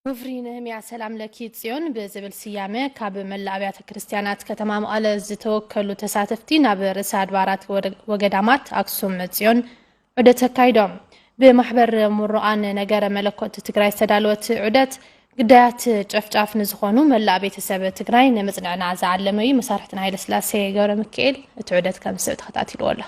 ወፍሪ ነህምያ ሰላም ለኪ ጽዮን ብዝብል ስያመ ካብ መላእ ኣብያተ ክርስቲያናት ከተማ መቐለ ዝተወከሉ ተሳተፍቲ ናብ ርእሰ ኣድባራት ወደ-፣ ወገዳማት ኣክሱም ጽዮን ዑደት ኣካይዶም። ብማሕበር ምሩቓን ነገረ መለኮት ትግራይ ዝተዳለወት ዑደት ግዳያት ጨፍጫፍ ንዝኾኑ መላእ ቤተሰብ ትግራይ ንምጽንዕና ዝዓለመ እዩ። መሳርሕትና ሃይለስላሴ ገብረ ሚካኤል እቲ ዑደት ከም ዝስዕብ ተኸታቲልዎ ኣሎ።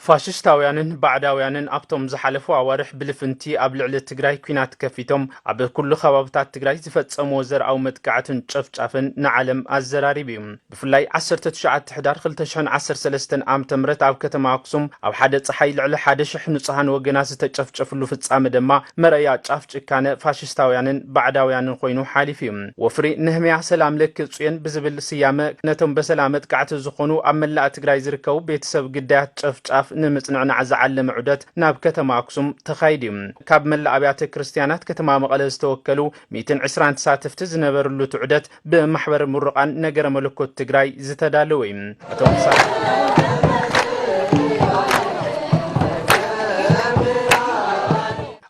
ፋሽስታውያንን ባዕዳውያንን ኣብቶም ዝሓለፉ ኣዋርሕ ብልፍንቲ ኣብ ልዕሊ ትግራይ ኲናት ከፊቶም ኣብ ኩሉ ከባብታት ትግራይ ዝፈጸምዎ ዘርኣዊ መጥቃዕትን ጨፍጫፍን ንዓለም ኣዘራሪቡ እዩ። ብፍላይ ዓሰርተ ትሽዓተ ሕዳር ክልተ ሽሕን ዓሰርተ ሰለስተን ዓመተ ምህረት ኣብ ከተማ ኣክሱም ኣብ ሓደ ጸሓይ ልዕሊ ሓደ ሽሕ ንጹሃን ወገናት ዝተጨፍጨፍሉ ፍጻመ ድማ መረያ ጫፍ ጭካነ ፋሽስታውያንን ባዕዳውያንን ኮይኑ ሓሊፉ እዩ። ወፍሪ ነህምያ ሰላም ለኪ ጽዮን ብዝብል ስያመ ነቶም በሰላ መጥቃዕቲ ዝኾኑ ኣብ መላእ ትግራይ ዝርከቡ ቤተሰብ ግዳያት ጨፍጫፍ ንምጽንዕናዕ ዝዓለመ ዑደት ናብ ከተማ ኣክሱም ተኻይዱ እዩ። ካብ መላእ ኣብያተ ክርስቲያናት ከተማ መቐለ ዝተወከሉ ሚእትን ዕስራን ተሳተፍቲ ዝነበርሉ እቲ ዑደት ብማሕበር ምሩቓን ነገረ መለኮት ትግራይ ዝተዳለወ እዩ። እቶም ተሳተፍቲ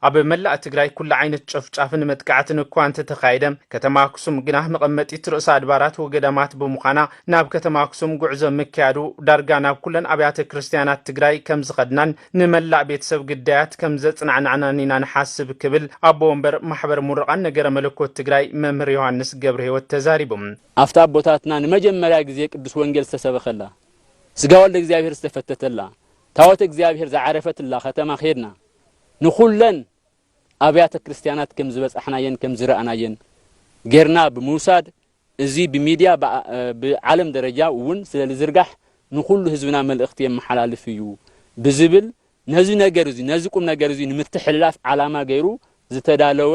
ኣብ መላእ ትግራይ ኩሉ ዓይነት ጨፍጫፍን መጥቃዕትን እኳ እንተተኻየደ፣ ከተማ ኣክሱም ግና መቐመጢት ርእሰ ኣድባራት ወገዳማት ብምዃና፣ ናብ ከተማ ኣክሱም ጉዕዞ ምክያዱ ዳርጋ ናብ ኩለን ኣብያተ ክርስቲያናት ትግራይ ከም ዝኸድናን ንመላእ ቤተሰብ ግዳያት ከም ዘጽናዕናዕናን ኢና ንሓስብ ክብል ኣቦ ወንበር ማሕበር ምሩቓን ነገረ መለኮት ትግራይ መምህር ዮሃንስ ገብረ ህይወት ተዛሪቡ። ኣብታ ኣቦታትና ንመጀመርያ ግዜ ቅዱስ ወንጌል ዝተሰበኸላ፣ ስጋ ወልደ እግዚኣብሔር ዝተፈተተላ፣ ታቦተ እግዚኣብሔር ዝዓረፈትላ ከተማ ከድና ንኹለን ኣብያተ ክርስቲያናት ከም ዝበጻሕናየን ከም ዝረኣናየን ጌርና ብምውሳድ፣ እዚ ብሚድያ ብዓ-፣ ብዓለም ደረጃ እውን ስለ ዝዝርጋሕ ንኹሉ ህዝብና መልእኽቲ የመሓላልፍ እዩ ብዝብል፣ ነዚ ነገር እዚ፣ ነዚ ቁም ነገር እዚ ንምትሕልላፍ ዓላማ ገይሩ ዝተዳለወ፣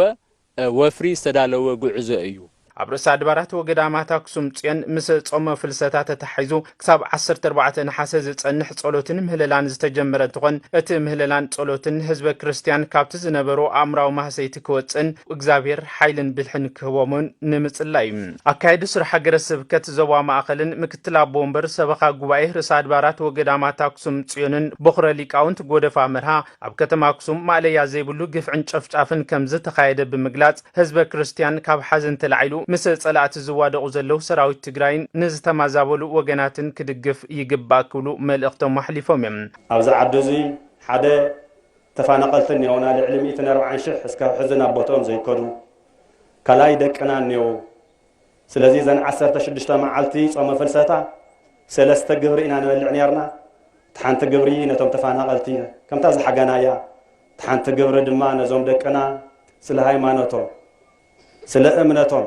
እ፣ ወፍሪ ዝተዳለወ ጉዕዞ እዩ። ኣብ ርእሰ ኣድባራት ወገዳማት ኣክሱም ጽዮን ምስ ጾመ ፍልሰታ ተታሒዙ ክሳብ ዓሰርተ ኣርባዕተ ነሓሰ ዝጸንሕ ጸሎትን ምህለላን ዝተጀመረ እንትኾን፣ እቲ ምህለላን ጸሎትን ህዝበ ክርስቲያን ካብቲ ዝነበሮ ኣእምራዊ ማህሰይቲ ክወጽእን እግዚኣብሔር ሓይልን ብልሕን ክህቦምን ንምጽላይ እዩ። ኣካያዲ ስራሕ ሃገረ ስብከት ዞባ ማእኸልን ምክትል ኣቦ ወንበር ሰበኻ ጉባኤ ርእሰ ኣድባራት ወገዳማት ኣክሱም ጽዮንን በኹረ ሊቃውንት ጎደፋ መርሃ ኣብ ከተማ ኣክሱም ማእለያ ዘይብሉ ግፍዕን ጨፍጫፍን ከም ዝተኻየደ ብምግላጽ፣ ህዝበ ክርስቲያን ካብ ሓዘን ተላዒሉ ምስ ጸላእቲ ዝዋደቑ ዘለዉ ሰራዊት ትግራይን ንዝተማዛበሉ ወገናትን ክድግፍ ይግባእ ክብሉ መልእኽቶም ኣሕሊፎም እዮም። ኣብዚ ዓዲ እዚ ሓደ ተፋናቐልቲ እኒኦና፣ ልዕሊ ሚእትን ኣርባዓን ሽሕ እስካብ ሕዚ ናብ ቦትኦም ዘይከዱ፣ ካልኣይ ደቅና እኒኦ። ስለዚ እዘን ዓሰርተ ሽዱሽተ መዓልቲ ጾመ ፍልሰታ ሰለስተ ግብሪ ኢና ንበልዕ ነርና። እቲ ሓንቲ ግብሪ ነቶም ተፋናቐልቲ ከምታ ዝሓገናያ፣ እቲ ሓንቲ ግብሪ ድማ ነዞም ደቅና ስለ ሃይማኖቶም፣ ስለ እምነቶም፣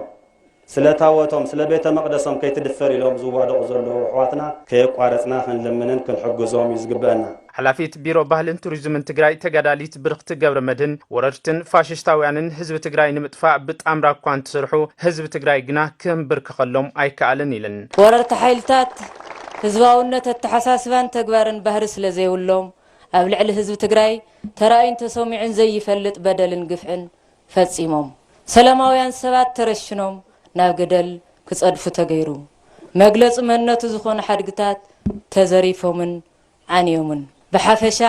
ስለ ታወቶም፣ ስለ ቤተ መቕደሶም ከይትድፈር ኢሎም ዝዋደቑ ዘለዉ ኣሕዋትና ከየቋረጽና ክንልምንን ክንሕግዞም እዩ ዝግበአና። ሓላፊት ቢሮ ባህልን ቱሪዝምን ትግራይ ተጋዳሊት ብርኽቲ ገብረ መድህን፣ ወረርትን ፋሽስታውያንን ህዝቢ ትግራይ ንምጥፋእ ብጣምራ እኳ እንትሰርሑ፣ ህዝቢ ትግራይ ግና ክምብርከኸሎም ኣይከኣልን ኢለን። ወረርቲ ሓይልታት ህዝባውነት ኣተሓሳስባን ተግባርን ባህሪ ስለ ዘይብሎም፣ ኣብ ልዕሊ ህዝቢ ትግራይ ተራእዩን ተሰሚዑን ዘይፈልጥ በደልን ግፍዕን ፈጺሞም። ሰላማውያን ሰባት ተረሽኖም ናብ ገደል ክጸድፉ ተገይሩ። መግለጺ መንነቱ ዝኾኑ ሓድግታት ተዘሪፎምን ዓንዮምን። ብሓፈሻ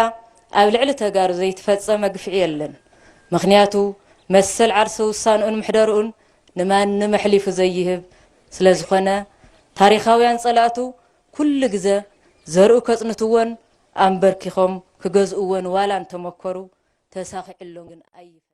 ኣብ ልዕሊ ተጋሩ ዘይተፈጸመ ግፍዒ የለን። ምኽንያቱ መሰል ዓርሰ ውሳንኡን ምሕደርኡን ንማንም ኣሕሊፉ ዘይህብ ስለ ዝኾነ፣ ታሪኻውያን ጸላእቱ ኩሉ ግዘ ዘርኡ ከጽንትዎን ኣንበርኪኾም ክገዝእዎን ዋላ እንተመከሩ፣ ተሳኺዕሎም ግን ኣይፈልጥን።